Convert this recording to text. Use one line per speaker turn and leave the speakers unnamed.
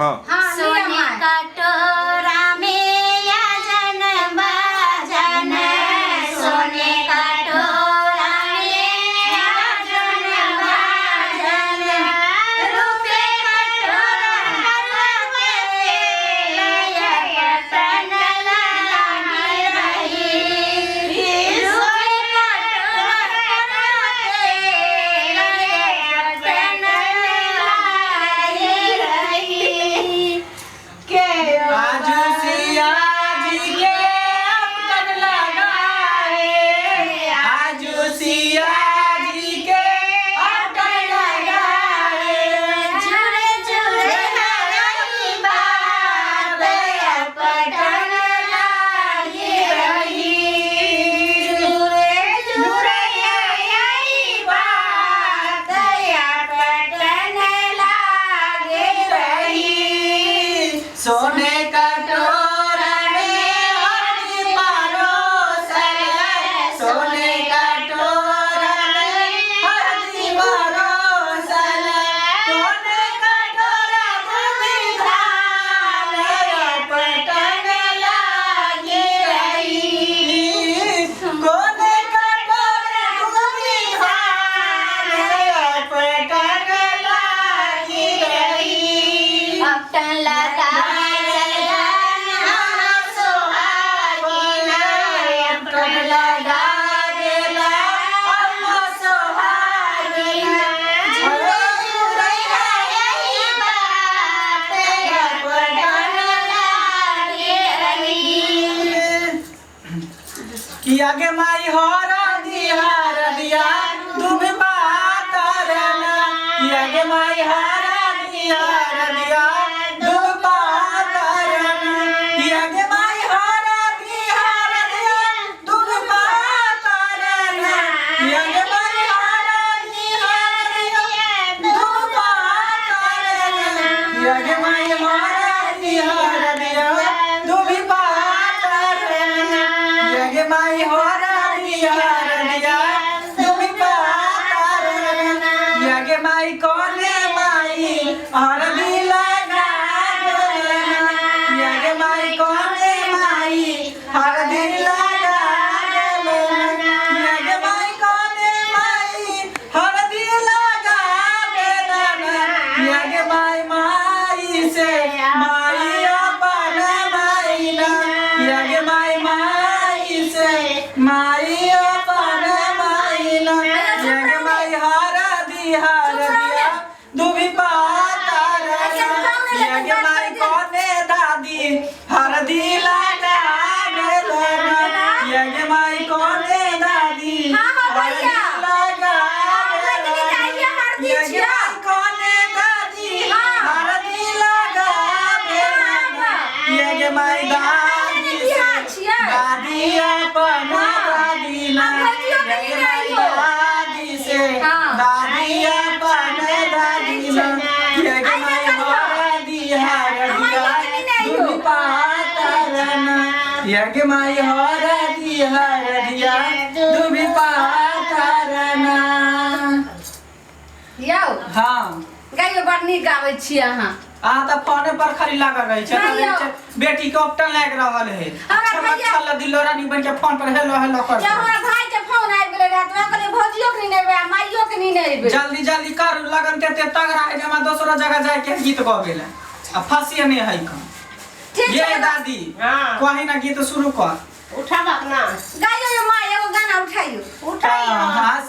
हाँ
हाँ लिअ
सोने
माय
कटोरा में आजन बाजन, सोने कटोरा में आजन बाजन, रूपे कटोरा रूपे पटन लागी रही, रूपे कटोरा रूपे पटन लागी रही।
के
आजू सिया जी के अपटन लगाए, आजू सिया जी के अपटन लगाए,
जुड़े जुड़े हरी बात अपटन लागी रही, जुड़े जुड़े हरी बात अपटन लागी रही।
सोने कटोरा में हरदी परोसल, सोने कटोरा में हरदी परोसल, सोने कटोरा भूमि धान अपटन लागी रही, कोने कटोरा भूमि धान अपटन लागी रही।
अपटन लगा सोहागिना, अपटन लगा
गेला अम्मा सोहागिना,
झूरे झूरे हरी बात अपटन लागे रही।
किया गे माई हरा दिया रदिया दुभ पातरना, किया गे माई हरा दिया रदिया दुभ पातरना, किया गे माई हरा दिया रदिया दुभ पातरना, किया गे माई हरा दिया रदिया दुभ पातरना, किया गे माई हरा दिया रदिया दुभ पातरना, किया गे माई हरा दिया रदिया दुभ पातरना, किया गे माई कोने माई हरदी लगा गेलना, किया गे माई कोने माई हरदी लगा गेलना, किया गे माई कोने माई हरदी लगा गेलना, किया गे माई माई से माई अपन माईना, किया गे माई माई से माई अपन माईना, किया गे माई हरदी हरदिया दुभी पातरना, किया गे माई कोने दादी हरदी लगा गेलना, किया गे माई कोने दादी
हाँ, हाँ,
हरदी
भैया।
लगा
हाँ, लेकिन
गेलना,
जाइए, हरदी
किया गे
छिया।
माई कोने दादी
हाँ।
हरदी लगा गेलना, किया गे माई दादी से
बिहार छियै।
दादी अपन
हाँ।
दादी ना,
आ भौजियो के
किया गे
नहीं
माई
आइयो।
दादी से
हाँ।
दादी अपन दादी ना, किया गे
आइए
माई
कहियो।
हरदी हरदिया
आइयो के नहीं आइयो।
दुभी पातरना, किया गे माई हरदी हरदिया दुभी पातरना।
यौ
हाँ
गाइयो बड़ नीक गाबै छी अहाँ।
आ तऽ फोने पर खाली लागल रहै छै,
नहीं यौ।
बेटी के उपटन लागि रहल है,
हमरा
छल
भैया-
छल दिलो रानी बन के फोन पर हेलो हेलो कर।
जब हमरा भाई के फोन आबि गेलै रहए तऽ हम कहलियै भौजियो के नहीं एबै आ माइयो के नहीं एबै।
जल्दी जल्दी करू, लगन ते ते तगड़ा है जे हमरा दोसरो जगह जाय के गीत गबै ला आ फसिए नहीं है कन।
ठीक
ये
छै।
दादी
हाँ।
कही ना गीत शुरू कर।
उठाबक ना।
गाइयो यो माय एगो गाना उठाइयो।
उठाइयो।
हाँ